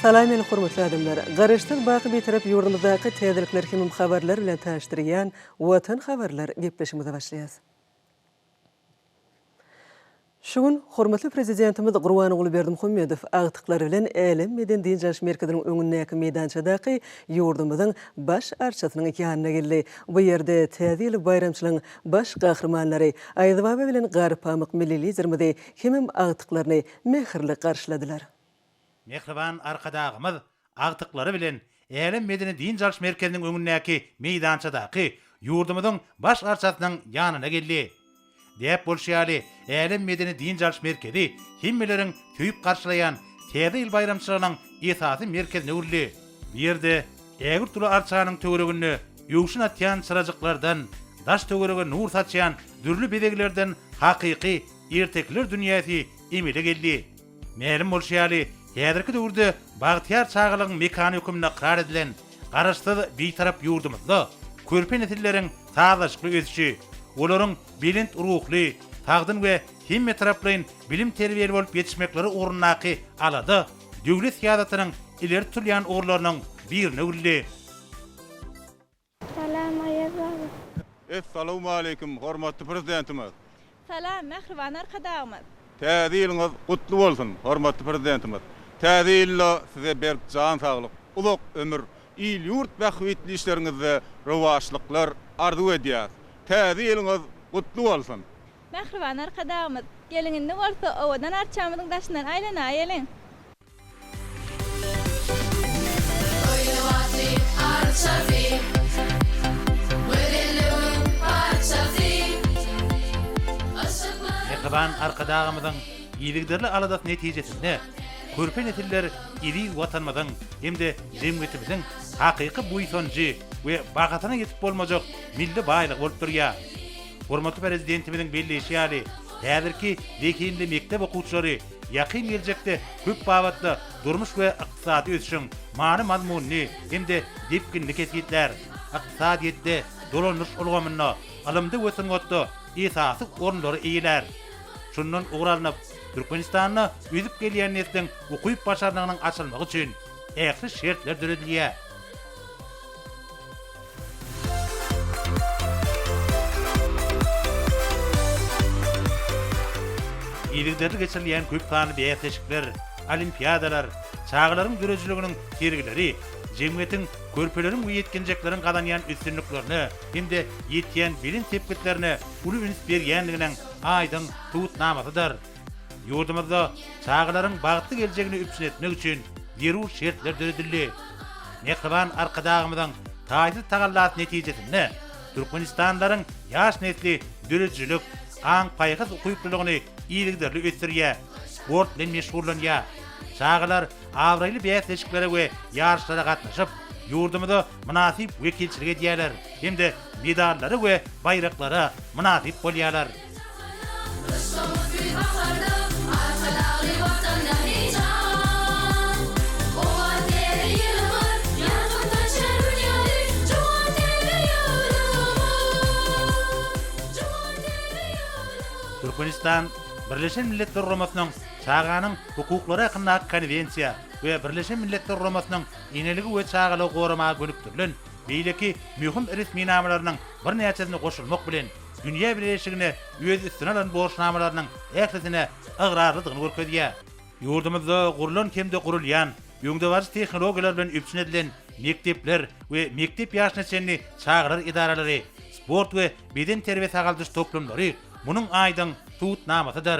Salam meni hormatly adamlar! Garaşsyz baky Bitarap ýurdumyzdaky täzelikler hemem habarlar bilen tanyşdyrýan Watan habarlar gepleşigimize başlaýas. Şu gün hormatly Prezidentimiz Gurbanguly Berdimuhamedow agtyklary bilen Älem medeni-dynç alyş merkeziniň öňündäki meýdançadaky ýurdumyzyň Baş arçasynyň ýanyna geldi. Bu ýerde Täze ýyl baýramçylygyň baş gahrymanlary Aýazbaba bilen Garpamyk milli Liderimizi hemem agtyklaryny mähirli garşyladylar. Mähriban Arkadagymyz agtyklary bilen Älem medeni-dynç alyş merkeziniň öňündäki meýdançadaky ýurdumyzyň Baş arçasynyň ýanyna geldi. Däp bolşy ýaly, Älem medeni-dynç alyş merkezi hemmeleriň söýüp garşylaýan Täze ýyl baýramçylygynyň esasy merkezine öwrüldi. Bu ýerde ägirt uly arçanyň töwereginde öwşün atýan çyrajyklardan, daş-töwerege nur saçýan dürli bezeglerden hakyky ertekiler dünýäsi emele geldi. Mälim bolşy ýaly, häzirki döwürde bagtyýar çagalygyň mekany hökmünde ykrar edilen Garaşsyz, Bitarap ýurdumyzda körpe nesilleriň sazlaşykly ösüşi, olaryň belent ruhly, sagdyn we hemmetaraplaýyn bilim-terbiýeli bolup ýetişmekleri ugrundaky alada döwlet syýasatynyň ileri tutulýan ugurlarynyň birine öwrüldi. Salam Aýaz baba. Essalawmaleýkim hormatly Prezidentimiz. Salam mähriban Arkadagymyz. Täze ýylyňyz gutly bolsun hormatly Prezidentimiz. Täze ýylda size berk jan saglyk, uzak ömür, il-ýurt bähbitli işleriňizde rowaçlyklar arzuw edýäs. Täze ýylyňyz gutly bolsun! Mähriban Arkadagymyz, geliň indi bolsa owadan arçamyzyň daşyndan aýlanaýalyň. Mähriban Arkadagymyzyň yzygiderli aladasy netijesinde körpe nesiller eziz Watanymyzyň hem-de jemgyýetimiziň hakyky buýsanjy we bahasyna ýetip bolmajak milli baýlygy bolup durýar. Hormatly Prezidentimiziň belleýşi ýaly, häzirki zehinli mekdep okuwçylary ýakyn geljekde köp babatda durmuş we ykdysady ösüşiň many-mazmunyny hem-de depginini kesgitlär, ykdysadyýetde, dolandyryş ulgamynda, ylymda we sungatda esasy orunlary eýelär. Şundan ugur alnyp, Türkmenistanda ösüp gelýän nesliň ukyp-başarnygynyň açylmagy üçin ähli şertler döredilýär. Yzygiderli geçirilýän köp sanly bäsleşikler, olimpiadalar, çagalaryň döredijiliginiň sergileri jemgyýetiň körpeleriň we ýetginjekleriň gazanýan üstünliklerine hem-de ýetýän belent sepgitlerine uly üns berýändiginiň aýdyň subutnamasydyr. Ýurdumyzda çagalaryň bagtly geljegini üpjün etmek üçin zerur şertler döredildi. Mähriban Arkadagymyzyň taýsyz tagallasy netijesinde türkmenistanlylaryň ýaş nesli döredijilik, aň-paýhas ukyplylygyny yzygiderli ösdürýär, sport bilen meşgullanýar. Çagalar abraýly bäsleşiklere we ýaryşlara gatnaşyp, ýurdumyza mynasyp wekilçilik edýärler hem-de medallara we baýraklara mynasyp bolýarlar. Türkmenistan Birleşen Milletler Guramasynyň Çaganyň hukuklary hakyndaky Konwensiýa we Birleşen Milletler Guramasynyň eneligi we çagalygy goramaga gönükdirilen beýleki möhüm resminamalarynyň birnäçesine goşulmak bilen, dünýä bileleşigine öz üstüne alan borçnamalarynyň ählisine ygrarlydygyny görkezýär. Ýurdumyzda gurlan hem-de gurulýan, öňdebaryjy tehnologiýalar bilen üpjün edilen mekdepler we mekdep ýaşyna çenli çagalar edaralary, sport we bedenterbiýe-sagaldyş toplumlary munuň aýdyň subutnamasydyr.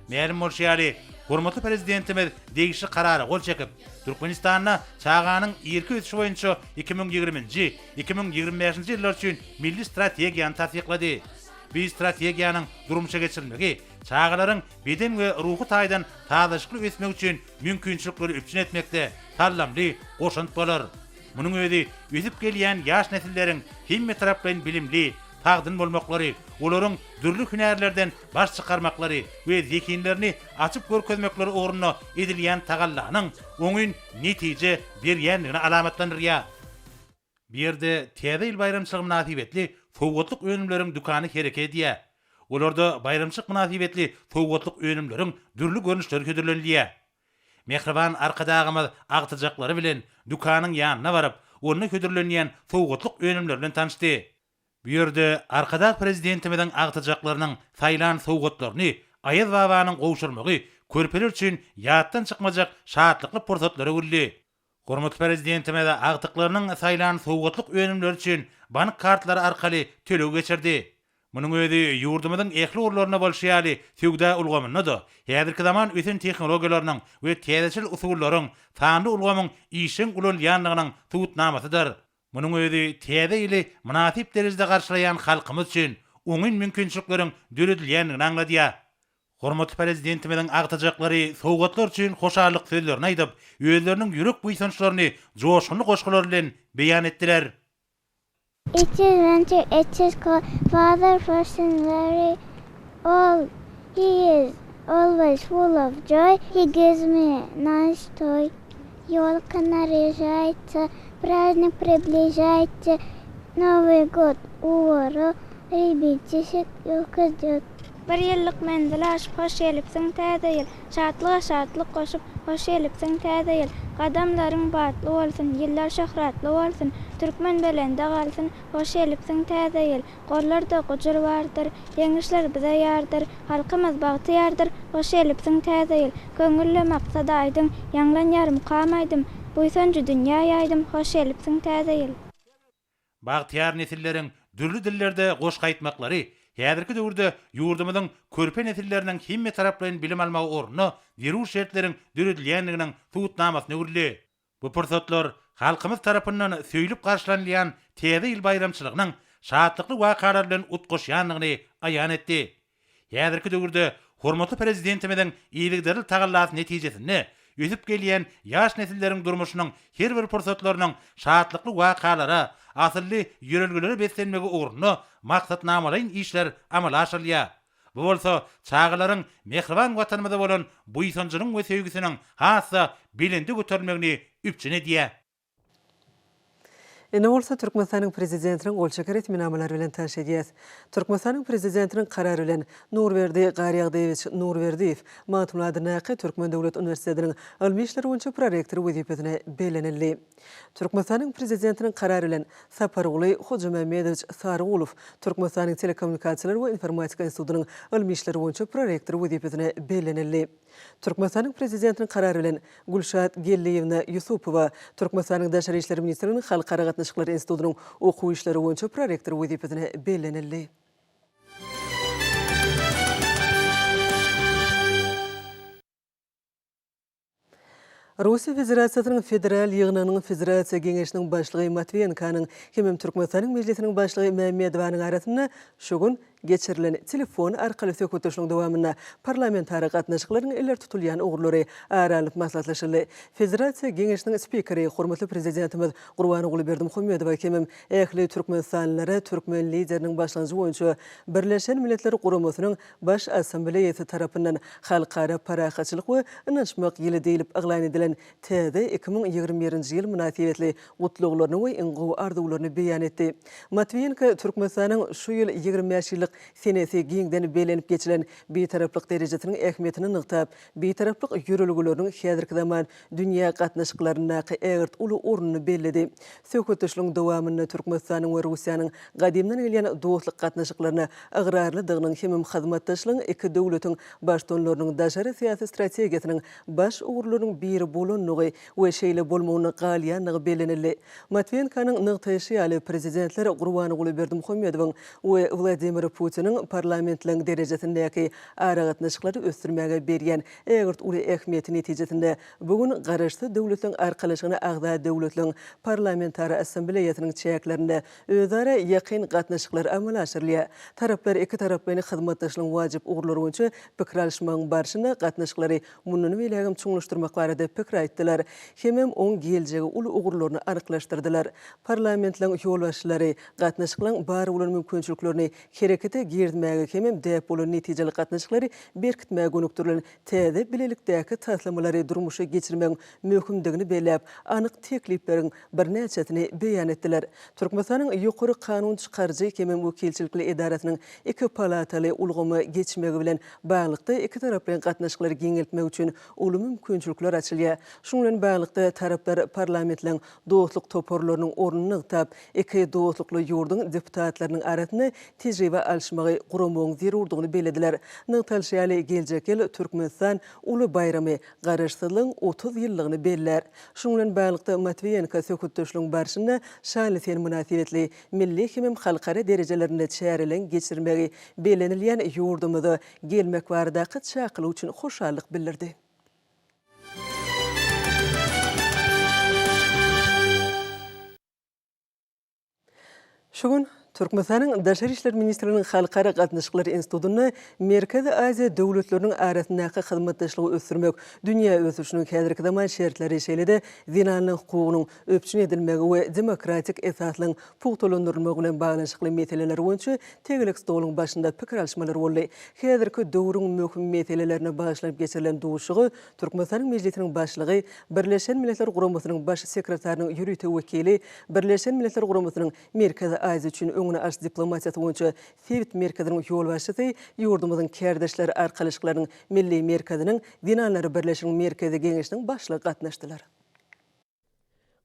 Mälim bolşy ýaly, hormatly Prezidentimiz degişli Karara gol çekip, Türkmenistanda çaganyň irki ösüşi boýunça 2020-nji, 2025-nji ýyllar üçin Milli strategiýany tassyklady. Bu strategiýanyň durmuşa geçirilmegi çagalaryň beden we ruhy taýdan sazlaşykly ösmegi üçin mümkinçilikleri üpjün etmekde saldamly goşant bolar. Munuň özi ösüp gelýän ýaş nesilleriň hemmetaraplaýyn bilimli, sagdyn bolmaklary, olaryň dürli hünärlerden baş çykarmaklary we zehinlerini açyp görkezmekleri ugrunda edilýän tagallanyň oňyn netije berýändigini alamatlandyrýar. Bu ýerde Täze ýyl baýramçylygy mynasybetli sowgatlyk önümleriň dükany hereket edýär. Olarda baýramçylyk mynasybetli sowgatlyk önümleriň dürli görnüşleri hödürlenilýär. Mähriban Arkadagymyz agtyjaklary bilen dükanyň ýanyna baryp, onda hödürlenýän sowgatlyk önümleri bilen tanyşdy. Bu ýerde Arkadag Prezidentimiziň agtyjaklarynyň saýlan sowgatlaryny Aýaz babanyň gowşurmagy körpeler üçin ýatdan çykmajak şatlykly pursatlara öwrüldi. Hormatly Prezidentimiz agtyklarynyň saýlan sowgatlyk önümleri üçin bank kartlary arkaly töleg geçirdi. Munuň özi ýurdumyzyň ähli ugurlarynda bolşy ýaly, söwda ulgamynda-da häzirki zaman ösen tehnologiýalarynyň we täzeçil usullaryň, sanly ulgamyň işjeň ulanylýandygynyň subutnamasydyr. Munuň özi Täze ýyly mynasyp derejede garşylaýan halkymyz üçin oňyn mümkinçilikleriň döredilýändigini aňladýar. Hormatly Prezidentimiziň agtyjaklary sowgatlar üçin hoşallyk sözlerini aýdyp, özleriniň ýürek buýsançlaryny joşgunly goşgular bilen beýan etdiler. It is winter, it is cold, Father frozen very old, He is always full of joy, He gives me nice toy. Ýolka narýažaýtsa, Praznik približaýtsa, Nowyý god u woro, Rebetişek ýolka ždýot. Bir ýyllyk menzil aşyp, hoş gelipsiň Täze ýyl! Şatlyga şatlyk goşup, hoş gelipsiň Täze ýyl! Gadamlaryň batly bolsun, ýyllar şöhratly bolsun, Türkmen belende galsyn, hoş gelipsiň Täze ýyl! Gollarda gujur bardyr, ýeňişler bize ýardyr, Halkymyz bagtyýardyr, hoş gelipsiň Täze ýyl! Köňülde maksat aýdyň, ýaňlanýar mukam aýdym, Buýsanjy dünýä ýaýdym, hoş gelipsiň Täze ýyl! Bagtyýar nesilleriň dürli dillerde goşgy aýtmaklary häzirki döwürde ýurdumyzyň körpe nesilleriniň hemmetaraplaýyn bilim almagy ugrunda zerur şertleriň döredilýändiginiň subutnamasyna öwrüldi. Bu pursatlar halkymyz tarapyndan söýlüp garşylanylýan Täze ýyl baýramçylygynyň şatlykly wakalar bilen utgaşýandygyny aýan etdi. Häzirki döwürde hormatly Prezidentimiziň yzygiderli tagallasy netijesinde ösüp gelýän ýaş nesilleriň durmuşynyň her bir pursatlarynyň şatlykly wakalara, asylly ýörelgelere beslenmegi ugrunda maksatnamalaýyn işler amala aşyrylýar. Bu bolsa çagalaryň mähriban Watanymyza bolan buýsanjynyň we söýgüsiniň has-da belende göterilmegini üpjün edýär. Indi bolsa Türkmenistanyň Prezidentiniň gol çeken resminamalary bilen tanyş edýäs. Türkmenistanyň Prezidentiniň Karary bilen, Nurberdi Garýagdyýewiç Nurberdiýew Magtymguly adyndaky Türkmen döwlet uniwersitetiniň ylmy işler boýunça prorektory wezipesine bellenildi. Türkmenistanyň Prezidentiniň Karary bilen, Saparguly Hojamämmedowiç Sarygulow Türkmenistanyň Telekommunikasiýalar we informatika institutynyň ylmy işler boýunça prorektory wezipesine bellenildi. Türkmenistanyň Prezidentiniň Karary bilen, Gülşat Geldiýewna Ýusupowa Türkmenistanyň Daşary işler ministrliginiň Halkara gatnaşyklary institutynyň okuw işleri boýunça prorektory wezipesine bellenildi. Russiýa Federasiýasynyň Federal Ýygnagynyň Federasiýa Geňeşiniň Başlygy Matwiýenkanyň hemem Türkmenistanyň Mejlisiniň Başlygy Mämmedowanyň arasynda şu gün geçirilen telefon arkaly söhbetdeşligiň dowamynda parlamentara gatnaşyklaryň ileri tutulýan ugurlary ara alnyp maslahatlaşyldy. Federasiýa Geňeşiniň Spikeri hormatly Prezidentimiz Gurbanguly Berdimuhamedowa hemem ähli türkmenistanlylara türkmen Lideriniň başlangyjy boýunça Birleşen Milletler Guramasynyň Baş Assambleýasy tarapyndan Halkara parahatçylyk we ynanyşmak ýyly diýlip yglan edilen täze 2021-nji ýyl mynasybetli gutlaglaryny we iň gowy arzuwlaryny beýan etdi. Matwiýenko Türkmenistanyň şu ýyl 25 ýyllyk senesi giňden bellenip geçilen Bitaraplyk derejesiniň ähmiýetini nygtap, Bitaraplyk ýörelgeleriniň häzirki zaman dünýä gatnaşyklaryndaky ägirt uly ornuny belledi. Söhbetdeşligiň dowamynda Türkmenistanyň we Russiýanyň gadymdan gelýän dostluk gatnaşyklaryna ygrarlydygynyň hemem hyzmatdaşlygyň iki döwletiň Baştutanlarynyň daşary syýasy strategiýasynyň baş ugurlarynyň biri bolandygy we şeýle bolmagyna galýandygy bellenildi. Matwiýenkonyň nygtaýşy ýaly, Prezidentler Gurbanguly Berdimuhamedowyň we Wladimir Putiniň parlamentleň derejesindäki aragatnaşyklary ösdürmäge berýän ägirt uly ähmiýeti netijesinde bu gün Garaşsyz Döwletleriň Arkalaşygyna agza döwletleriň Parlamentara Assambleýasynyň çäklerinde özara ýakyn gatnaşyklar amala aşyrylýar. Taraplar ikitaraplaýyn hyzmatdaşlygyň wajyp ugurlary boýunça pikir alyşmagyň barşynda gatnaşyklary mundan beýlägem çuňlaşdyrmak barada pikir aýtdylar hemem oň geljegi uly ugurlaryny anyklaşdyrdylar. Parlamentleriň ýolbaşçylary gatnaşyklaryň bar bolan mümkinçiliklerini hereket. herekete girizmäge hemem däp bolan netijeli gatnaşyklary berkitmäge gönükdirilen täze bilelikdäki taslamalary durmuşa geçirmegiň möhümdigini belläp, anyk teklipleriň birnäçesini beýan etdiler. Türkmenistanyň Ýokary kanun çykaryjy hemem wekilçilikli edarasynyň iki palataly ulgama geçmegi bilen baglylykda ikitaraplaýyn gatnaşyklary giňeltmek üçin uly mümkinçilikler açylýar. Şunuň bilen baglylykda, taraplar parlamentleň dostluk toparlarynyň ornuny nygtap, iki dostlukly ýurduň deputatlarynyň arasynda tejribe alyşmagy guramagyň zerurdygyny bellediler. Nygtalyşy ýaly, geljek ýyl Türkmenistan uly baýramy, Garaşsyzlygyň 30 ýyllygyny bellär. Şunuň bilen baglylykda, Matwiýenko söhbetdeşligiň barşynda şanly sene mynasybetli milli hemem halkara derejelerinde çäreleň geçirilmegi bellenilýän ýurdumyza gelmek baradaky çakylyk üçin hoşallyk bildirdi. Şu gün Türkmenistanyň Daşary işler ministrliginiň Halkara gatnaşyklary institutynda Merkezi Aziýa döwletleriniň arasyndaky hyzmatdaşlygy ösdürmek, dünýä ösüşiniň häzirki zaman şertleri, şeýle-de zenanlaryň hukugynyň üpjün edilmegi we demokratik esaslaryň pugtalandyrylmagy bilen baglanyşykly meseleler boýunça tegelek stoluň başynda pikir alyşmalar boldy. Häzirki döwrüň möhüm meselelerine bagyşlanyp geçirilen duşuşyga Türkmenistanyň Mejlisiniň Başlygy, Birleşen Milletler Guramasynyň Baş sekretarynyň ýörite wekili, Birleşen Milletler Guramasynyň Merkezi Aziýa üçin öňüni alyş diplomatiýasy boýunça sebit merkeziniň ýolbaşçysy, ýurdumyzyň Kärdeşler arkalaşyklarynyň Milli merkeziniň Zenanlar birleşiginiň Merkezi Geňeşiniň başlygy gatnaşdylar.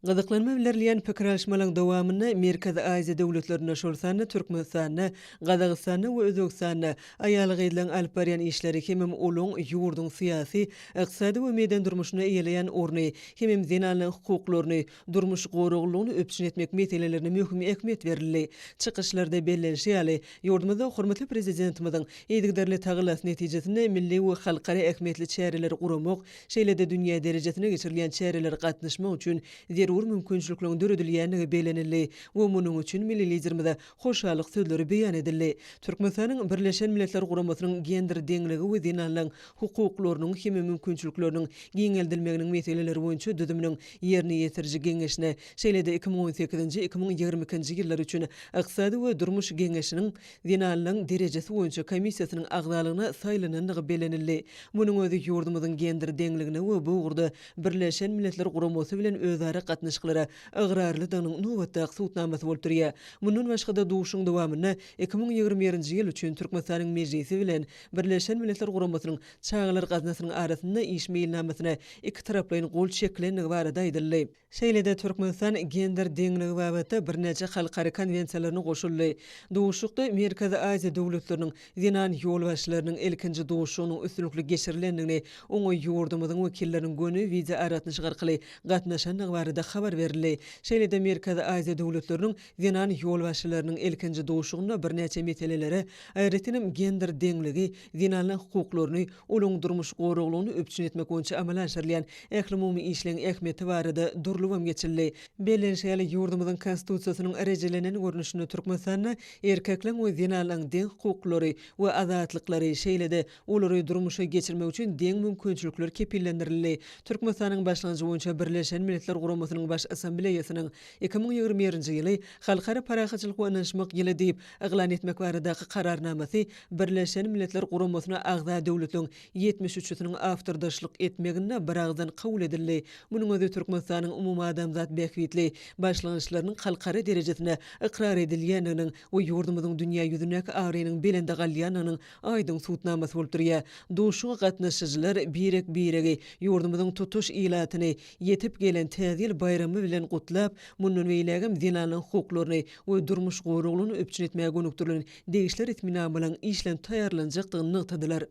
Gyzyklanma bildirilýän pikir alyşmalaryň dowamynda Merkezi Aziýa döwletlerinde, şol sanda Türkmenistanda, Gazagystanda we Özbegistanda aýal-gyzlaryň alyp barýan işleri hemem olaň ýurduň syýasy, ykdysady we medeni durmuşynda eýeleýän orny hemem zenanlaryň hukuklaryny, durmuş goraglylygyny üpjün etmek meselelerine möhüm ähmiýet berildi. Çykyşlarda bellenişi ýaly, ýurdumyzda hormatly Prezidentimiziň yzygiderli tagallasy netijesinde milli we halkara ähmiýetli çäreleri guramak, şeýle-de dünýä derejesinde geçirilýän çärelere gatnaşmak üçin zerur mümkinçilikleriň döredilýändigi bellenildi we munuň üçin milli Liderimize hoşallyk sözleri beýan edildi. Türkmenistanyň Birleşen Milletler Guramasynyň gender deňligi we zenanlaryň hukuklarynyň hem mümkinçilikleriniň giňeldilmeginiň meseleleri boýunça düzüminiň Ýerine ýetiriji geňeşine, şeýle-de 2018-nji, 2022-nji ýyllar üçin Ykdysady we durmuş geňeşiniň Zenanlaryň derejesi boýunça komissiýasynyň agzalygyna saýlanandygy bellenildi. Munuň özi ýurdumyzyň gender deňligine we bu ugurda Birleşen Milletler Guramasy bilen özara gatnaşyklara ygrarlydygynyň nobatdaky subutnamasy bolup durýar. Mundan başga-da duşuşygyň dowamynda 2021-nji ýyl üçin Türkmenistanyň Mejlisi bilen Birleşen Milletler Guramasynyň Çagalar gaznasynyň arasynda iş meýilnamasyna ikitaraplaýyn gol çekilendigi barada aýdyldy. Şeýle-de Türkmenistan gender deňligi babatda birnäçe halkara konwensiýalaryna goşuldy. Duşuşykda Merkezi Aziýa döwletleriniň zenan ýolbaşçylarynyň ilkinji duşuşygynyň üstünlikli geçirilendigini, oňa ýurdumyzyň wekilleriniň göni wideoaragatnaşyk arkaly gatnaşandygy barada habar berildi. Şeýle-de Merkezi Aziýa döwletleriniň zenan ýolbaşçylarynyň ilkinji duşuşygynda birnäçe meselelere, aýratynam gender deňligi, zenanlaryň hukuklaryny, olaryň durmuş goraglygyny üpjün etmek boýunça amala aşyrylýan ählumumy işleň ähmiýeti barada durlubam geçildi. Bellenişi ýaly, ýurdumyzyň Konstitusiýasynyň rejelenen görnüşinde Türkmenistanda erkekleň we zenanlaryň deň hukuklary we azatlyklary, şeýle-de olary durmuşa geçirmek üçin deň mümkinçilikler kepillendirildi. Türkmenistanyň başlangyjy boýunça Birleşen Milletler Guramasynyň Baş Assambleýasynyň 2021-nji ýyly Halkara parahatçylyk we ynanyşmak ýyly diýip yglan etmek baradaky Kararnamasy Birleşen Milletler Guramasyna agza döwletleriň ýetmiş üçüsiniň awtordaşlyk etmeginde biragyzdan kabul edildi. Munuň özi Türkmenistanyň umumadamzat bähbitli başlangyçlarynyň halkara derejesinde ykrar edilýändiginiň we ýurdumyzyň dünýä ýüzündäki abraýynyň belende galýandygynyň aýdyň subutnamasy bolup durýar. Duşuşyga gatnaşyjylar birek-biregi, ýurdumyzyň tutuş ilatyny ýetip gelen Täze ýyl baýramy bilen gutlap, mundan beýlägem zenanlaryň hukuklaryny we durmuş goraglygyny üpjün etmäge gönükdirilen degişli resminamalaryň işlenip taýýarlanjakdygyny nygtadylar.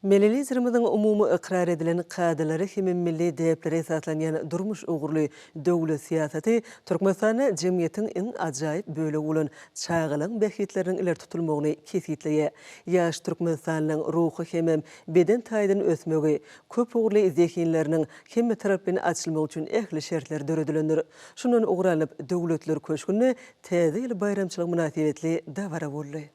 Milli Liderimiziň umumy ykrar edilen kadalara hem milli däplere esaslanýan durmuş ugurly döwlet syýasaty Türkmenistanda jemgyýetiň iň ajaýyp bölegi bolan çagalaryň bähbitleriniň ileri tutulmagyny kesgitleýär. Ýaş türkmenistanlylaryň ruhy hemem beden taýdan ösmegi, köp ugurly zehinleriniň hemmetaraplaýyn açylmagy üçin ähli şertler döredilendir. Şundan ugur alnyp, Döwletler köşgünde Täze ýyl baýramçylygy mynasybetli dabara boldy.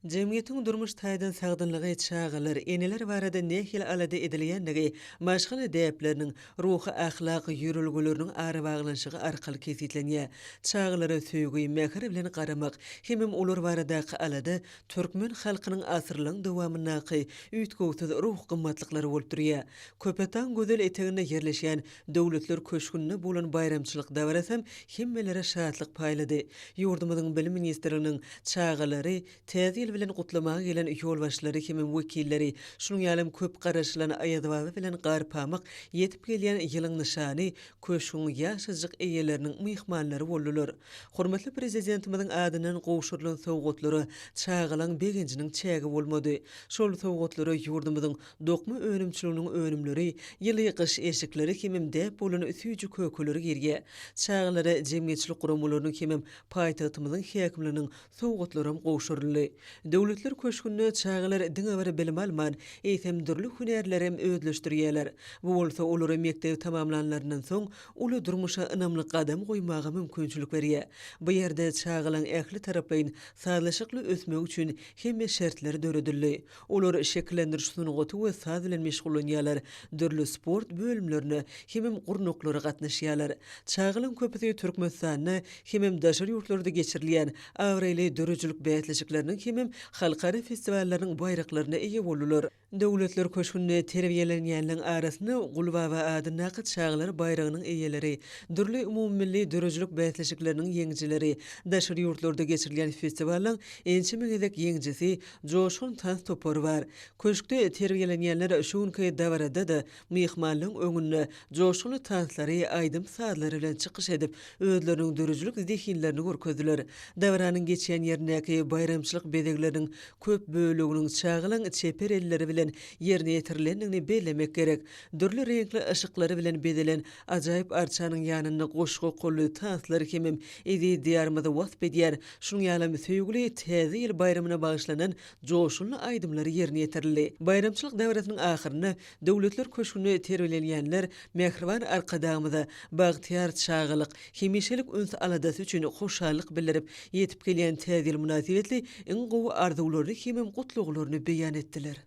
Jemgyýetiň durmuş taýdan sagdynlygy, çagalar, eneler barada nähili alada edilýändigi maşgala däpleriniň, ruhy-ahlak ýörelgeleriniň arabaglanyşygy arkaly kesgitlenýär. Çagalara söýgi, mähir bilen garamak hemem olar baradaky alada türkmen halkynyň asyrlaryň dowamyndaky üýtgewsiz ruhy gymmatlyklary bolup durýar. Köpetdagyň gözel eteginde ýerleşýän Döwletler köşgünde bolan baýramçylyk dabarasam hemmelere şatlyk paýlady. Ýurdumyzyň Bilim ministrliginiň çagalary Täze ýyl bilen gutlamaga gelen ýolbaşçylary hemem wekilleri, şunuň ýalam köp garaşylan Aýazbaba bilen Garpamyk ýetip gelýän ýylyň nyşany köşgüň ýaşajyk eýeleriniň myhmanlary boldular. Hormatly Prezidentimiziň adyndan gowşurylan sowgatlara çagalaň begenjiniň çägi bolmady. Şol sowgatlara ýurdumyzyň Dokma önümçiliginiň önümleri, ýyly gyş eşikleri hemem däp bolan süýji-kökeleri girýär. Çagalara jemgyýetçilik guramalarynyň hemem paýtagtymyzyň häkimliginiň sowgatlaram gowşuryldy. Döwletler köşgünde çagalar diňe bir bilim alman, eýsem dürli hünärlerem özleşdirýärler. Bu bolsa olara mekdebi tamamlanlaryndan soň uly durmuşa ynamly gadam goýmaga mümkinçilik berýär. Bu ýerde çagalaň ähli taraplaýyn sazlaşykly ösmegi üçin hemme şertler döredildi. Olar şekillendiriş sungaty we saz bilen meşgullanýarlar, dürli sport bölümlerine hemem gurnaklara gatnaşýarlar. Çagalaryň köpüsi Türkmenistanda hemem daşary ýurtlarda geçirilýän abraýly döredijilik bäsleşikleriniň hemem halkara festiwallarynyň baýraklaryna eýe boldular. Döwletler köşgünde terbiýelenýänleriň arasynda Gulbaba adyndaky çagalar baýragynyň eýeleri, dürli umumymilli döredijilik bäsleşikleriniň ýeňijileri, daşary ýurtlarda geçirilýän festiwallaryň ençeme gezek ýeňijisi, Joşgun tans topary bar. Köşkde terbiýelenýänler şu günki dabarada-da myhmanlaryň öňünde joşgunly tanslary, aýdym-sazlary bilen çykyş edip, özleriniň döredijilik zehinlerini görkezdiler. Dabaranyň geçýän ýerindäki baýramçylyk bezegleriniň köp böleginiň çagalaň çeper elleri bilen ýerine ýetirilendigini bellemek gerek. Dürli reňkli yşyklary bilen bezelen ajaýyp arçanyň ýanynda goşgy okaldy, tanslar hemem eziz Diýarymyzy wasp edýän Şunuň ýalam söýgüli Täze ýyl baýramyna bagyşlanan joşgunly aýdymlar ýerine ýetirildi. Baýramçylyk dabarasynyň ahyrynda Döwletler köşgünde terbiýelenýänler mähriban Arkadagymyza bagtyýar çagalyk, hemişelik üns-aladasy üçin hoşallyk bildirip, ýetip gelýän Täze ýyl mynasybetli iň gowy arzuwlaryny hemem gutlaglaryny beýan etdiler.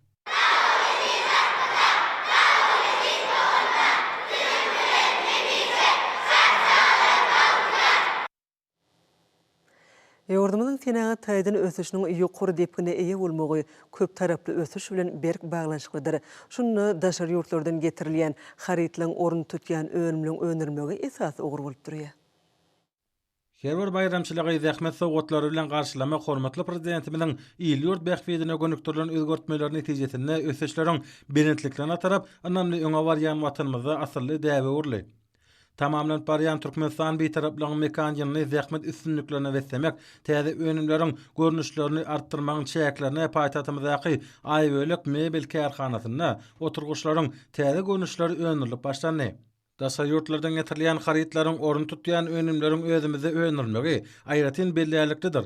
Ýurdumyzyň senagat taýdan ösüşiniň ýokary depgine eýe bolmagy köptaraply ösüş bilen berk baglanyşyklydyr. Şunda daşary ýurtlardan getirilýän harytlaryň ornuny tutýan önümleriň öndürilmegi esasy ugur bolup durýar. Her bir baýramçylygy zähmet sowgatlary bilen garşylamak hormatly Prezidentimiziň il-ýurt bähbidine gönükdirilen özgertmeleri netijesinde ösüşleriň belentliklerine tarap ynamly öňe barýan Watanymyzda asylly däbe öwrüldi. Tamamlanyp barýan Türkmenistan Bitaraplygyň mekan ýylyny zähmet üstünliklerine beslemek, täze önümleriň görnüşlerini artdyrmagyň çäklerinde paýtagtymyzdaky Aýbölek mebel kärhanasynda oturgyçlaryň täze görnüşleri öndürilip başlandy. Daşary ýurtlardan getirilýän harytlaryň ornuny tutýan önümleriň özümizde öndürilmegi aýratyn bellärliklidir.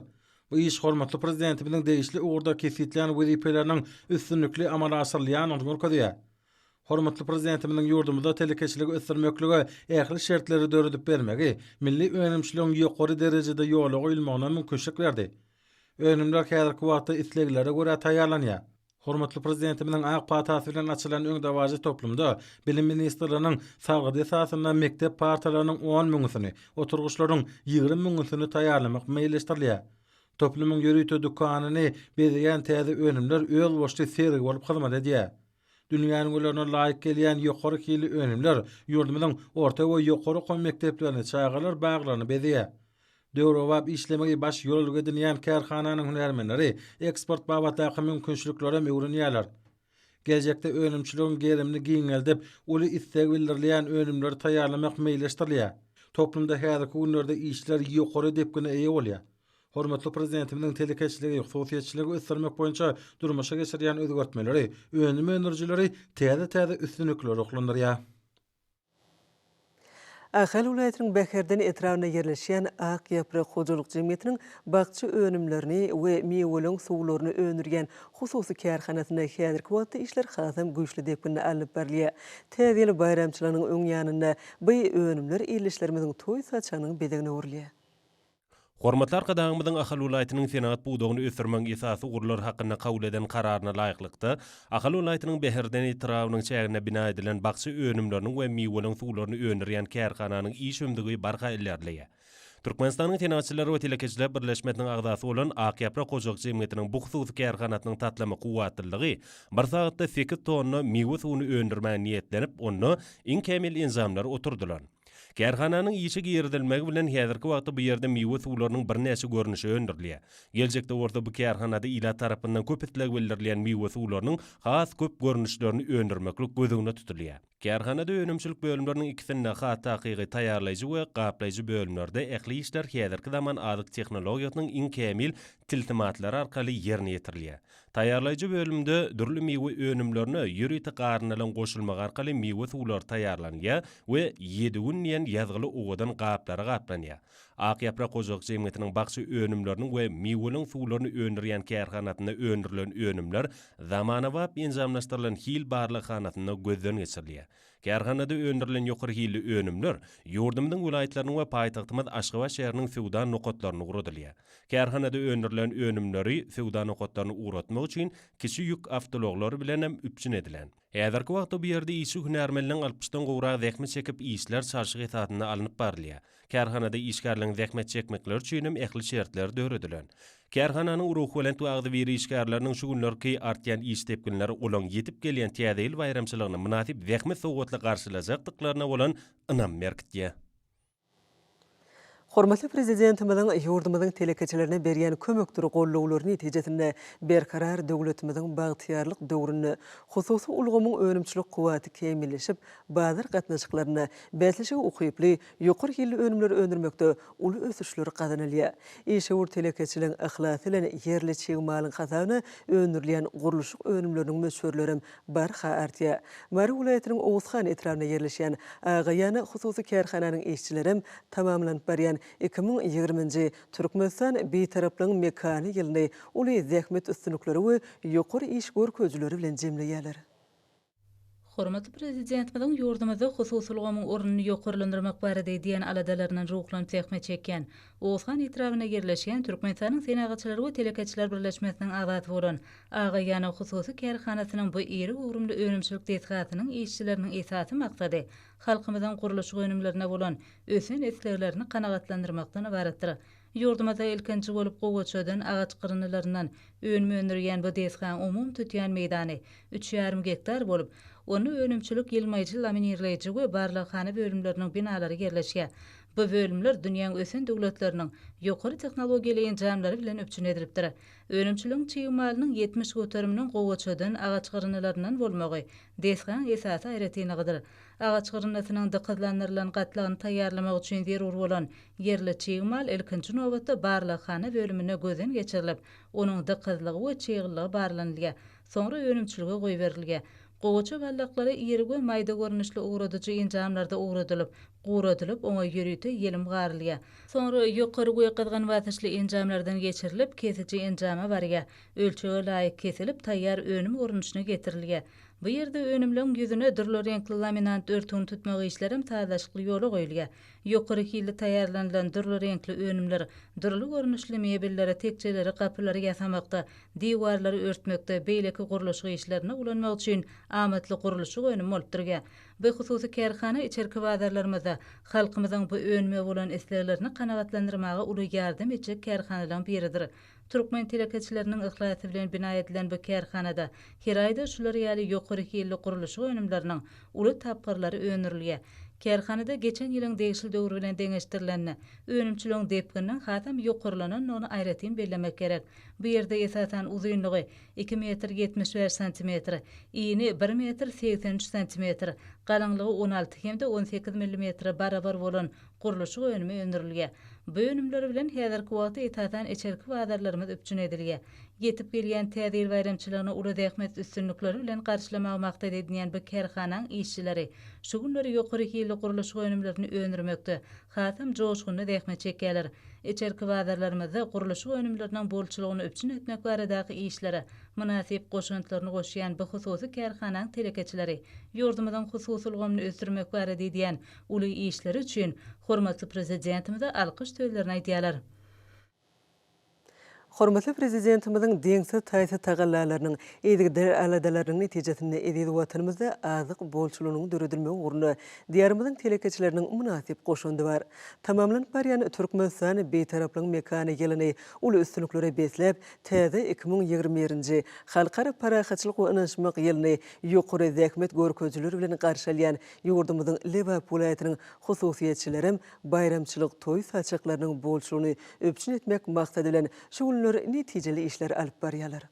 Bu iş hormatly Prezidentimiziň degişli ugurda kesgitlän wezipeleriniň üstünlikli amala aşyrylýandygyny görkezýär. Hormatly Prezidentimiziň ýurdumyzda telekeçiligi ösdürmeklige ähli şertleri döredip bermegi milli önümçiligiň ýokary derejede ýola goýulmagyna mümkinçilik berdi. Önümler häzirki wagtda isleglere görä taýýarlanýar. Hormatly Prezidentimiziň ak patasy bilen açylan öňdebaryjy toplumda Bilim ministrliginiň sargydy esasynda mekdep partalarynyň on müňüsini, oturgyçlaryň 20 müňüsini taýýarlamak meýilleşdirilýär. Toplumyň ýörite dükanyny bezeýän täze önümler özboluşly sergi bolup hyzmat edýär. Dünýä ülňülerine laýyk gelýän ýokary hilli önümler ýurdumyzyň orta we ýokary okuw mekdeplerini, çagalar baglaryny bezeýär. Döwrebap işlemegi baş ýörelge edinýän kärhananyň hünärmenleri eksport babatdaky mümkinçiliklerem öwrenýärler. Geljekde önümçiligiň gerimini giňeldip, uly isleg bildirilýän önümleri taýýarlamak meýilleşdirilýär. Toplumda häzirki günlerde işler ýokary depgine eýe bolýar. Hormatly Prezidentimiziň telekeçiligi, hususyýetçiligi ösdürmek boýunça durmuşa geçirýän özgertmeleri önüm öndürijileri täze-täze üstünliklere ruhlandyrýar. Ahal welaýatynyň Bäherden etrabynda ýerleşýän Ak ýaprak hojalyk jemgyýetiniň bakja önümlerini we miweliň suwlaryny öndürýän hususy kärhanasynda häzirki wagtda işler hasam güýçli depginde alnyp barylýar. Täze ýyl baýramçylygynyň öň ýanynda bu önümler ildeşlerimiziň toý saçagynyň bezegine öwrülýär. Hormatly Arkadagymyzyň Ahal welaýatynyň senagat pudagyny ösdürmegiň esasy ugurlary hakynda kabul eden Kararyna laýyklykda, Ahal welaýatynyň Bäherden etrabynyň çäginde bina edilen bakja önümleriniň we miweleriň suwlaryny öndürýän kärhananyň iş ümzügi barha ilerleýär. Türkmenistanyň Senagatçylar we telekeçiler birleşmesiniň agzasy bolan Ak ýaprak hojalyk jemgyýetiniň bu hususy kärhanasynyň taslama kuwwatlylygy bir sagatda sekiz tonna miwe suwuny öndürmäge niýetlenip, onda iň kämil enjamlar oturdylan. Kärhananyň işe girizilmegi bilen häzirki wagtda bu ýerde miwe suwlarynyň birnäçe görnüşi öndürilýär. Geljekde bolsa bu kärhanada ilat tarapyndan köp isleg bildirilýän miwe suwlarynyň has köp görnüşlerini öndürmeklik göz öňünde tutulýar. Kärhanada önümçilik bölümleriniň ikisinde, has takygy, taýýarlaýjy we gaplaýjy bölümlerde ähli işler häzirki zaman azyk tehnologiýasynyň iň kämil tilsimatlary arkaly ýerine ýetirilýär. Taýýarlaýjy bölümde dürli miwe önümlerine ýörite garyndylaryň goşulmagy arkaly miwe suwlary taýýarlanylýar we Ýedi gün diýen ýazgyly owadan gaplara gaplanýar. Ak ýaprak hojalyk jemgyýetiniň bakja önümleriniň we miweliň suwlaryny öndürýän kärhanasynda öndürilen önümler zamanabap enjamlaşdyrylan hil barlaghanasynda gözden geçirilýär. Kärhanada öndürilen ýokary hilli önümler ýurdumyzyň welaýatlarynyň we paýtagtymyz Aşgabat şäheriniň söwda nokatlaryna ugradylýar. Kärhanada öndürilen önümleri söwda nokatlaryna ugratmak üçin kiçi ýük awtoulaglary bilen hem üpjün edilen. Häzirki wagtda bu ýerde işçi hünärmenleriň altmyşdan gowragy zähmet çekip, işler çalşyk esasynda alnyp barylýar. Kärhanada işgärleriň zähmet çekmekleri üçin hem ähli şertler döredilen. Kärhananyň ruhubelent we agzybir işgärleriniň şu günlerki artýan iş depginleri olaň ýetip gelýän Täze ýyl baýramçylygyny mynasyp zähmet sowgatly garşylajakdyklaryna bolan ynamy berkitýär. Hormatly Prezidentimiziň ýurdumyzyň telekeçilerine berýän kömekdir gollawlary netijesinde Berkarar döwletimiziň bagtyýarlyk döwründe hususy ulgamyň önümçilik kuwwaty kämilleşip, bazar gatnaşyklarynda bäsleşige ukyply, ýokary hilli önümleri öndürmekde uly ösüşler gazanylýar. Işewür telekeçiligiň yhlasy bilen ýerli çig malyň hasabyna öndürilýän gurluşyk önümleriniň möçberlerem barha artýar. Mary welaýatynyň Oguzhan etrabynda ýerleşýän Agaýana hususy kärhananyň işçilerem tamamlanyp barýan 2020-nji Türkmenistan Bitaraplygyň mekany ýylyny uly zähmet üstünlikleri we ýokary iş görkezijileri bilen jemleýärler. Hormatly Prezidentimiziň ýurdumyzda hususy ulgamyň ornuny ýokarlandyrmak barada edýän aladalaryndan ruhlanyp zähmet çekýän Oguzhan etrabynda ýerleşýän Türkmenistanyň Senagatçylar we telekeçiler birleşmesiniň agzasy bolan Agaýana hususy kärhanasynyň bu iri göwrümli önümçilik desgasynyň işçileriniň esasy maksady halkymyzyň gurluşyk önümlerine bolan ösen isleglerini kanagatlandyrmakdan ybaratdyr. Ýurdumyzda ilkinji bolup gowaçadan, agaç gyryndylaryndan önüm öndürýän bu desgaň umumy tutýan meýdany üç ýarym gektar bolup, onda önümçilik, ýylmaýjy, laminirleýji we barlaghana bölümleriniň binalary ýerleşýär. Bu bölümler dünýäň ösen döwletleriniň ýokary tehnologiýaly enjamlary bilen üpjün edilipdir. Önümçiligiň çig malynyň 70 göteriminiň gowaçadan, agaç gyryndylaryndan bolmagy desgaň esasy aýratynlygydyr. Agaç gyryndysynyň dykyzlandyrylan gatlagyny taýýarlamak üçin zerur bolan ýerli çig mal ilkinji nobatda barlaghana bölüminde gözden geçirilip, onuň dykyzlygy we çyglylygy barlanylýar, soňra önümçilige goýberilýär. Gowaça baldaklary iri we maýda görnüşli owradyjy enjamlarda owradylyp, guradylyp, oňa ýörite ýelim garylýar. Soňra ýokary we gyzgyn basyşly enjamlardan geçirilip, kesiji enjama barýar. Ölçege laýyk kesilip, taýýar önüm görnüşine getirilýär. Bu ýerde önümleň ýüzüne dürli reňkli laminant örtügini tutmak işlerem sazlaşykly ýola goýulýar. Ýokary hilli taýýarlanylan dürli reňkli önümler dürli görnüşli mebelleri, tekjeleri, gapylary ýasamakda, diwarlary örtmekde, beýleki gurluşyk işlerinde ulanmak üçin amatly gurluşyk önümi bolup durýar. Bu hususy kärhana içerki bazarlarymyzda halkymyzyň bu önüme bolan isleglerini kanagatlandyrmaga uly ýardam etjek kärhanalaryň biridir. Türkmen telekeçileriniň yhlasy bilen bina edilen bu kärhanada her aýda şular ýaly ýokary hilli gurluşyk önümleriniň uly tapgyrlary öndürilýär. Kärhanada geçen ýylyň degişli döwri bilen deňeşdirilende, önümçiligiň depgininiň hasam ýokarlanandygyny aýratyn bellemek gerek. Bu ýerde esasan uzynlygy iki metr 75 santimetr, ini bir metr 83 santimetr, galyňlygy 16 hem-de 18 millimetre barabar bolan gurluşyk önümi öndürilýär. Bu önümler bilen häzirki wagtda esasan içerki bazarlarymyz üpjün edilýär. Ýetip gelýän Täze ýyl baýramçylygyny uly zähmet üstünlikleri bilen garşylamagy maksat edinýän bu kärhanaň işçileri şu günler ýokary hilli gurluşyk önümlerini öndürmekde hasam joşgunly zähmet çekýärler. Içerki bazarlarymyzda gurluşyk önümleriniň bolçulygyny üpjün etmek baradaky işlere mynasyp goşantlaryny goşýan bu hususy kärhanaň telekeçileri ýurdumyzyň hususy ulgamyny ösdürmek barada edýän uly işleri üçin hormatly Prezidentimize alkyş sözlerini aýdýarlar. Hormatly Prezidentimiziň deňsiz-taýsyz tagallalarynyň, yzygider aladalarynyň netijesinde eziz Watanymyzda azyk bolçulygynyň döredilmegi ugrunda Diýarymyzyň telekeçileriniň mynasyp goşandy bar. Tamamlanyp barýan Türkmenistan Bitaraplygyň mekany ýylyny uly üstünliklere besläp, täze 2021-nji Halkara parahatçylyk we ynanyşmak ýylyny ýokary zähmet görkezijileri bilen garşy alýan ýurdumyzyň Lebap welaýatynyň hususyýetçilerem baýramçylyk toý saçaklarynyň bolçulygyny üpjün etmek maksady bilen, şu günler netijeli işleri alyp barýarlar.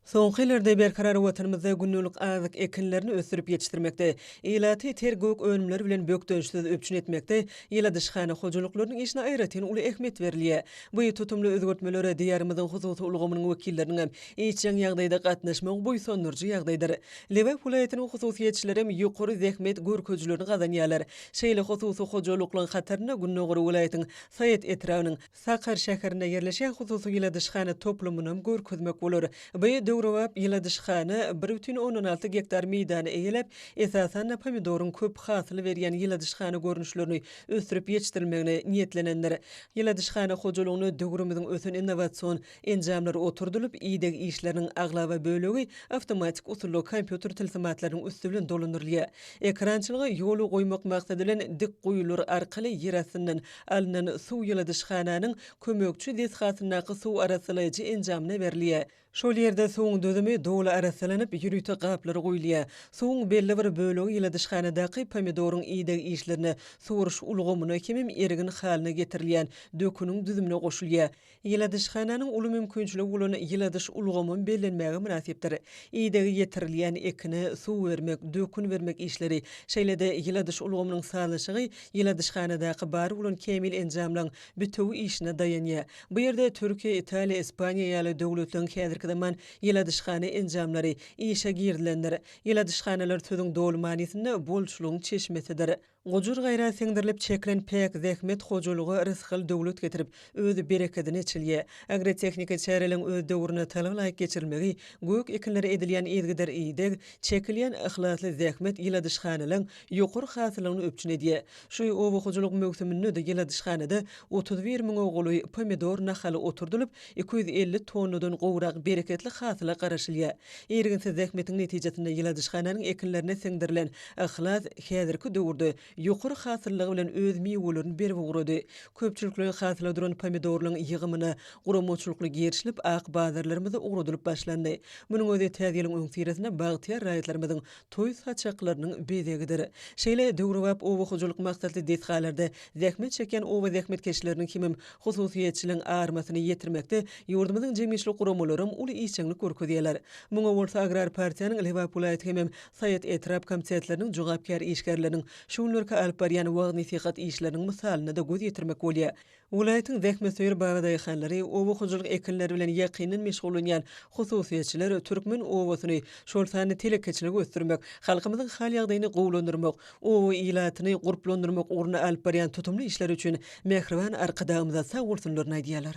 Soňky ýyllarda berkarar Watanymyzda gündelik azyk ekinlerini ösdürip ýetişdirmekde, ilaty ter gök önümler bilen bökdençsiz üpjün etmekde ýyladyşhana hojalyklarynyň işine aýratyn uly ähmiýet berilýär. Bu tutumly özgertmelere Diýarymyzyň hususy ulgamynyň wekilleriniň hem işjeň ýagdaýda gatnaşmagy buýsandyryjy ýagdaýdyr. Lebap welaýatynyň hususyýetçilerem ýokary zähmet görkezijilerini gazanýarlar. Şeýle hususy hojalyklaryň hatarynda gündogar welaýatyň Saýat etrabynyň Sakar şäherinde ýerleşýän hususy ýyladyşhana toplumynam görkezmek bolar. Bu döwrebap ýyladyşhana bir bütin ondan alty gektar meýdany eýeläp, esasan-da, pomidoryň köp hasyl berýän ýyladyşhana görnüşlerini ösdürip ýetişdirilmegine niýetlenendir. Ýyladyşhana hojalygynda döwrümiziň ösen innowasion Enjamlar oturdylyp, ideg işleriniň aglaba bölegi awtomatik usulda kompýuter tilsimatlarynyň üsti bilen dolandyrylýar. Ekrançylygy ýola goýmak maksady bilen dik guýular arkaly ýerastyndan alnan suw ýyladyşhananyň kömekçi desgasyndaky suw arassalaýjy enjamyna berilýär. Şol ýerde suwuň düzümi doly arassalanyp, ýörite gaplara guýulýar. Suwuň belli bir bölegi ýyladyşhanadaky pomidoryň ideg işlerine suwaryş ulgamyna hemem ergin halyna getirilýän döküniň düzümine goşulýar. Ýyladyşhananyň uly mümkinçiligi bolan ýyladyş ulgamam bellenmäge mynasypdyr. Idegi ýetirilýän ekine suw bermek, dökün bermek işleri, şeýle-de ýyladyş ulgamynyň sazlaşygy ýyladyşhanadaky bar bolan kämil enjamlaryň bitewi işine daýanýar. Bu ýerde Türkiýe, Italiýa, Ispaniýa ýaly döwletleriň häzirki zaman ýyladyşhana enjamlary işe girizilendir. Ýyladyşhanalar sözüň doly manysynda bolçulygyň çeşmesidir. Gujur-gaýrat siňdirilip çekilen päk zähmet hojalyga rysgal-döwlet getirip, öz berekedini eçilýär. Agrotehniki çäreleriň öz döwründe talaba laýyk geçirilmegi, gök ekinlere edilýän yzygider ideg, çekilýän yhlasly zähmet ýyladyşhanalaryň ýokary hasyllygyny üpjün edýär. Şu oba hojalyk möwsüminde-de ýyladyşhanada 31 müňe golaý pomidor nahaly oturdylyp, 250 tonnadan gowrak bereketli hasyla garaşylýar. Irginsiz zähmetiň netijesinde ýyladyşhananyň ekinlerine siňdirilen yhlas häzirki döwürde ýokary hasyllygy bilen öz miwelerini berip ugrady. Köpçülikleýin hasyla duran pomidorlaryň ýygymyna guramaçylykly girişilip, ak bazarlarymyza ugradylyp başlandy. Munuň özi Täze ýylyň öňüsyrasynda bagtyýar raýatlarymyzyň toý saçaklarynyň bezegidir. Şeýle döwrebap oba hojalyk maksatly desgalarda zähmet çekýän oba zähmetkeşleriniň hemem hususyýetçiligiň armasyny ýetirmekde ýurdumyzyň jemgyýetçilik guramalaram uly işjeňlik görkezýärler. Muňa bolsa Agrar partiýanyň Lebap welaýat hemem Saýat etrap komitetleriniň jogapkär işgärleriniň şu günlerki alyp barýan wagyz-nesihat işleriniň mysalynda-da göz ýetirmek bolýar. Welaýatyň zähmetsöýer babadaýhanlary, oba hojalyk ekinleri bilen ýakyndan meşgullanýan hususyýetçiler türkmen obasyny, şol sanda telekeçiligi ösdürmek, halkymyzyň hal-ýagdaýyny gowulandyrmak, oba ilatyny gurplandyrmak ugrunda alyp barýan tutumly işleri üçin mähriban Arkadagymyza sag bolsunlaryny aýdýarlar.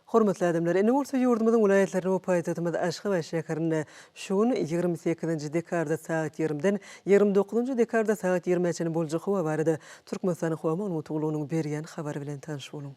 Hormatly adamlar, indi bolsa ýurdumyzyň welaýatlarynda we paýtagtymyz Aşgabat şäherinde şu gün, 28-nji dekabrda sagat ýigrimden 29-njy dekabrda sagat ýigrimä çenli boljak howa barada Türkmenistanyň Howa maglumat gullugynyň berýän habary bilen tanyş boluň.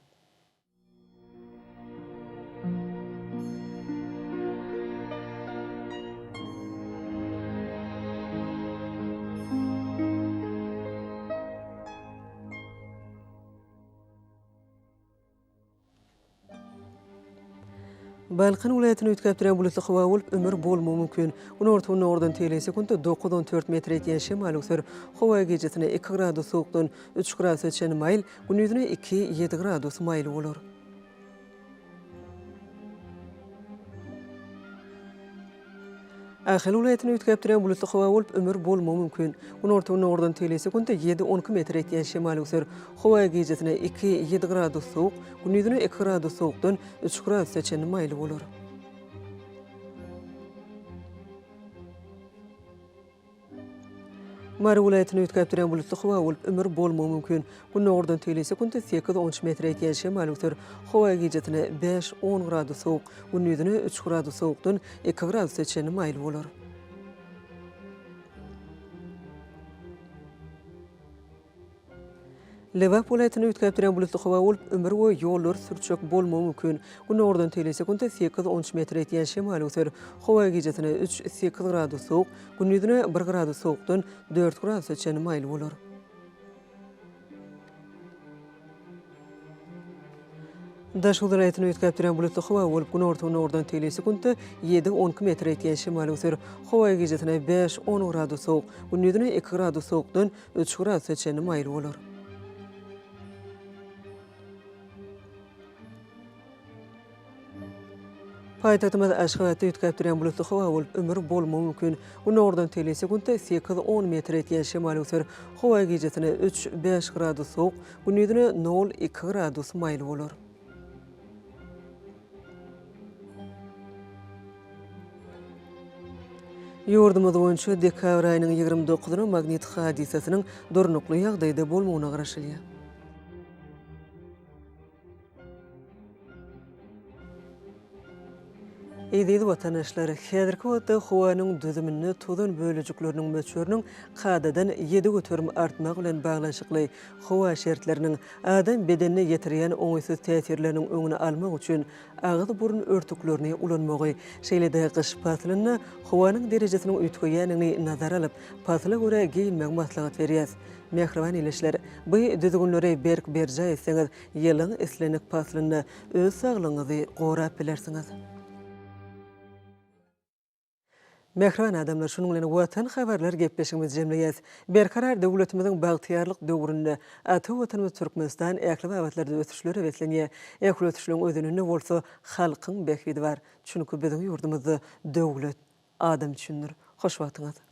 Balkan welaýatynda üýtgäp durýan bulutly howa bolup, ümür bolmagy mümkin. Günorta-gündogardan tegelek sekuntda dokuz-on dört metr ýetýän şemal öwser. Howa gijesine iki gradus sowukdan üç gradusa çenli maýyl, gündizine iki, ýedi gradus maýyl bolar. Ahal welaýatynda üýtgäp durýan bulutly howa bolup, ümür bolmagy mümkin. Günorta-gündogardan tegelek sekuntda ýedi-on iki metr ýetýän şemal öwser. Howa gijesine iki, ýedi gradus sowuk, gündizine iki gradus sowukdan üç gradusa çenli maýyl bolar. Mary welaýatynda üýtgäp durýan bulutly howa bolup, ümür bolmagy mümkin. Gündogardan tegelek sekuntda sekiz-on üç metre ýetýän şemal öwser. Howa gijesine bäş-on gradus sowuk, gündizine üç gradus sowukdan iki gradusa çenli maýyl bolar. Lebap welaýatynda üýtgäp durýan bulutly howa bolup, ümür we ýollar sürçek bolmagy mümkin. Günordan teýle sekuntda sekiz, on üç metr ýetýän şemal öwser. Howa gijesine üç, sekiz gradus sowuk, gündizine bir gradus sowukdan dört gradusa çenli maýyl bolar. Daşoguz welaýatynda üýtgäp durýan bulutly howa bolup, günorta-günordan teýle sekuntda ýedi, on iki metr ýetýän şemal öwser. Howa gijesine bäş, on gradus sowuk, gündizine iki gradus sowukdan üç gradusa çenli maýyl bolar. Paýtagtymyz Aşgabatda üýtgäp durýan bulutly howa bolup, ümür bolmagy mümkin. Günordan teýle sekuntda sekiz, on metr ýetýän şemal öwser. Howa gijesine üç, bäş gradus sowuk, gündizine nol, iki gradus maýyl bolar. Ýurdumyz boýunça dekabr aýynyň ýigrimi dokuzyna magnit hadysasynyň durnukly ýagdaýda bolmagyna garaşylýar. Eziz watandaşlar, häzirki wagtda howanyň düzüminde tozan bölejikleriniň möçberiniň kadadan 7% artmagy bilen baglanyşykly howa şertleriniň adam bedenine ýetirýän oňaýsyz täsirleriniň öňüni almak üçin agyz-burun örtüklerini ulanmagy, şeýle-de gyş paslynda howanyň derejesiniň üýtgeýändigini nazara alyp, pasyla görä geýinmegi maslahat berýäs. Mähriban ildeşler, bu düzgünleri berk berjaý etseňiz, ýylyň islendik paslynda öz saglygyňyzy gorap bilersiňiz. Mähriban adamlar, şunuň bilen Watan habarlar gepleşigimizi jemleýäs. Berkarar döwletimiziň bagtyýarlyk döwründe ata Watanymyz Türkmenistan ähli babatlarda ösüşlere beslenýär. Ähli ösüşleriň özeninde bolsa halkyň bähbidi bar. Çünki biziň ýurdumyzda döwlet adam üçindir. Hoş wagtyňyz!